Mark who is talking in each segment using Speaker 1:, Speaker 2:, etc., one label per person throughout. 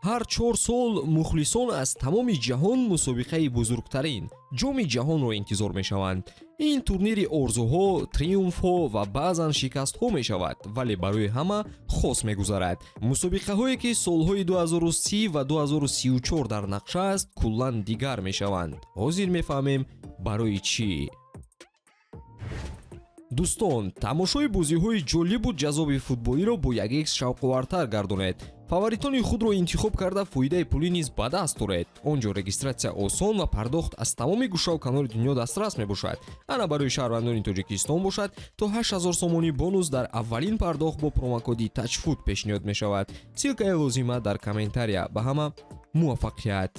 Speaker 1: Ҳар 4 сол мухлисон аз тамоми ҷаҳон мусобиқаи бузургтарин, Ҷоми Ҷаҳонро интизор мешаванд. Ин турнири орзуҳо, триумфҳо ва баъзан шикастҳо мешавад, вале барои ҳама хос мегузарад. Мусобиқаҳое, ки солҳои 2030 ва 2034 дар нақша аст, куллан дигар мешаванд. Ҳозир мефаҳмем, барои чӣ. Дӯстон, тамошои бозиҳои ҷолибу ҷаззоби футболиро бо 1x шавқовартар гардонед. Фаворитони худро интихоб карда, фоидаи пулӣ низ ба даст оред. Он ҷо регистратсия осон ва пардохт аз тамоми гӯшаву канори дунё дастрас мебошад. Ана, барои шаҳрвандони Тоҷикистон бошад, то 8000 сомонӣ бонус дар аввалин пардохт бо промокоди ТАЧФУТ пешниҳод мешавад. Ссылкаи лозима дар комментария. Ба ҳама муваффақият!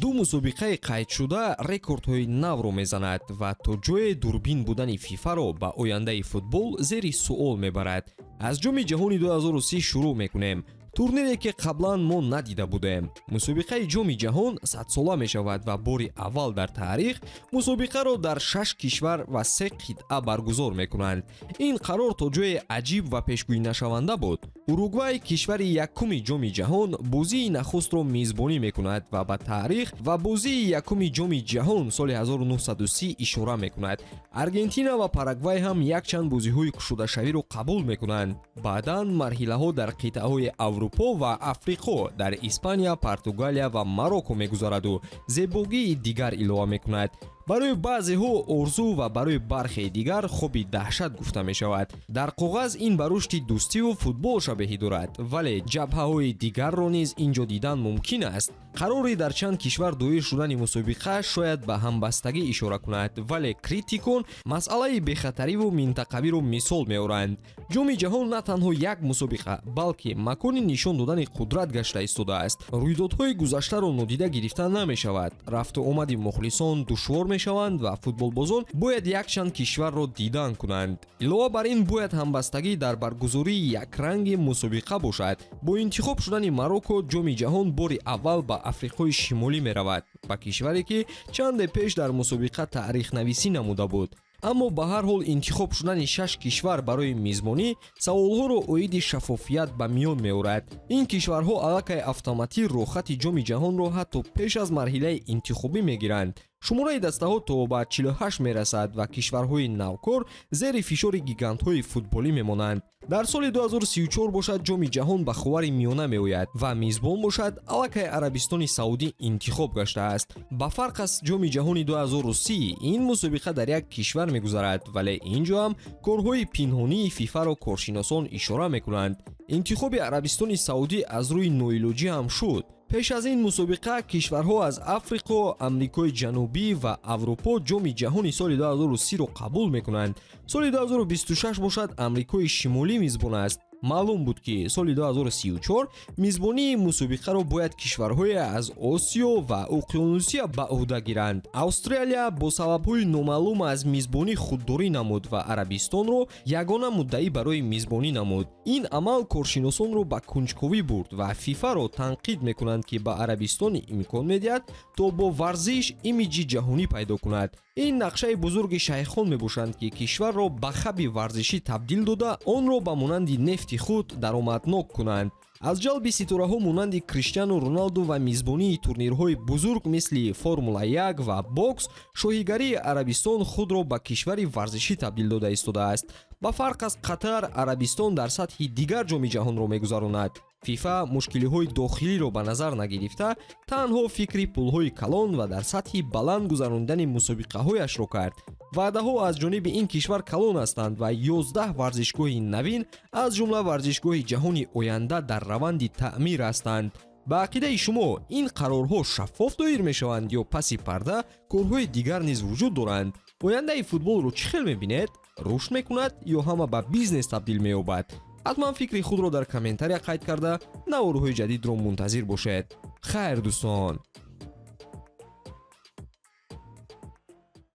Speaker 1: Ду мусобиқаи қайдшуда рекордҳои навро мезанад ва то ҷое дурбин будани ФИФАро ба ояндаи футбол зери суол мебарад. Аз Ҷоми Ҷаҳони 2030 шурӯъ мекунем, турнире, ки қаблан мо надида будем. Мусобиқаи Ҷоми Ҷаҳон 100-сола мешавад ва бори аввал дар таърих мусобиқаро дар шаш кишвар ва се қитъа баргузор мекунанд. Ин қарор то ҷое аҷиб ва пешгӯинашаванда буд. Уругвай, кишвари якуми Ҷоми Ҷаҳон, бозии нахустро мизбонӣ мекунад ва ба таърих ва бозии якуми Ҷоми Ҷаҳон соли 1930 ишора мекунад. Аргентина ва Парагвай ҳам якчанд бозиҳои кушодашавиро қабул мекунанд. Баъдан марҳилаҳо дар қитъаҳои Аврупо ва Африқо, дар Испания, Португалия ва Марокко мегузараду зебогии дигар илова мекунад. Барои баъзеҳо орзу ва барои бархе дигар хоби даҳшат гуфта мешавад. Дар коғаз ин ба рушди дӯстиву футбол шабеҳӣ дорад, вале ҷабҳаҳои дигарро низ ин ҷо дидан мумкин аст. Қарори дар чанд кишвар доир шудани мусобиқа шояд ба ҳамбастагӣ ишора кунад, вале критикон масъалаи бехатариву минтақавиро мисол меоранд. Ҷоми Ҷаҳон на танҳо як мусобиқа, балки макони нишон додани қудрат гашта истодааст. Рӯйдодҳои гузаштаро нодида гирифта намешавад. Рафту омади мухлисон душвор мешаванд ва футболбозон бояд якчанд кишварро дидан кунанд. Илова бар ин, бояд ҳамбастагӣ дар баргузории якранги мусобиқа бошад. Бо интихоб шудани Марокко, Ҷоми Ҷаҳон бори аввал ба Африқои Шимолӣ меравад, ба кишваре, ки чанде пеш дар мусобиқа таърихнависӣ намуда буд. Аммо ба ҳар ҳол, интихоб шудани шаш кишвар барои мизбонӣ саволҳоро оиди шаффофият ба миён меорад. Ин кишварҳо аллакай автоматӣ роҳхати Ҷоми Ҷаҳонро ҳатто пеш аз марҳилаи интихобӣ мегиранд. Шумораи дастаҳо то ба 48 мерасад ва кишварҳои навкор зери фишори гигантҳои футболӣ мемонанд. Дар соли 2034 бошад, Ҷоми Ҷаҳон ба Ховари Миёна меояд ва мизбон бошад, аллакай Арабистони Саудӣ интихоб гаштааст. Ба фарқ аз Ҷоми Ҷаҳони 2030, ин мусобиқа дар як кишвар мегузарад, вале ин ҷо ҳам корҳои пинҳонии ФИФАро коршиносон ишора мекунанд. Интихоби Арабистони Саудӣ аз рӯи ноилоҷӣ ҳам шуд. Пеш аз ин мусобиқа кишварҳо аз Африқо, Амрикои Ҷанубӣ ва Аврупо Ҷоми Ҷаҳони соли 2030-ро қабул мекунанд. Соли 2026 бошад, Амрикои Шимолӣ мизбон аст. Маълум буд, ки соли 2034 мизбонии мусобиқаро бояд кишварҳое аз Осиё ва Уқёнусия ба ӯҳда гиранд. Австралия бо сабабҳои номаълум аз мизбонӣ худдорӣ намуд ва Арабистонро ягона муддаӣ барои мизбонӣ намуд. Ин амал коршиносонро ба кунҷковӣ бурд ва ФИФАро танқид мекунанд, ки ба Арабистон имкон медиҳад, то бо варзиш имиҷи ҷаҳонӣ пайдо кунад. Ин нақшаи бузурги шайхон мебошанд, ки кишварро ба хаби варзишӣ табдил дода, онро ба монанди нефти худ даромаднок кунанд. Аз ҷалби ситораҳо монанди Криштиану Роналду ва мизбонии турнирҳои бузург, мисли Формула 1 ва бокс, шоҳигарии Арабистон худро ба кишвари варзишӣ табдил дода истодааст. Ба фарқ аз Қатар, Арабистон дар сатҳи дигар Ҷоми Ҷаҳонро мегузаронад. ФИФА мушкилиҳои дохилиро ба назар нагирифта, танҳо фикри пулҳои калон ва дар сатҳи баланд гузаронидани мусобиқаҳояшро кард. Ваъдаҳо аз ҷониби ин кишвар калон ҳастанд ва 11 варзишгоҳи навин, аз ҷумла варзишгоҳи ҷаҳони оянда, дар раванди таъмир ҳастанд. Ба ақидаи шумо, ин қарорҳо шаффоф доир мешаванд ё паси парда корҳои дигар низ вуҷуд доранд? Ояндаи футболро чӣ хел мебинед? Рушд мекунад ё ҳама ба бизнес табдил меёбад? Ҳатман фикри худро дар комментария қайд карда, наворҳои ҷадидро мунтазир бошед. Хайр, дӯстон.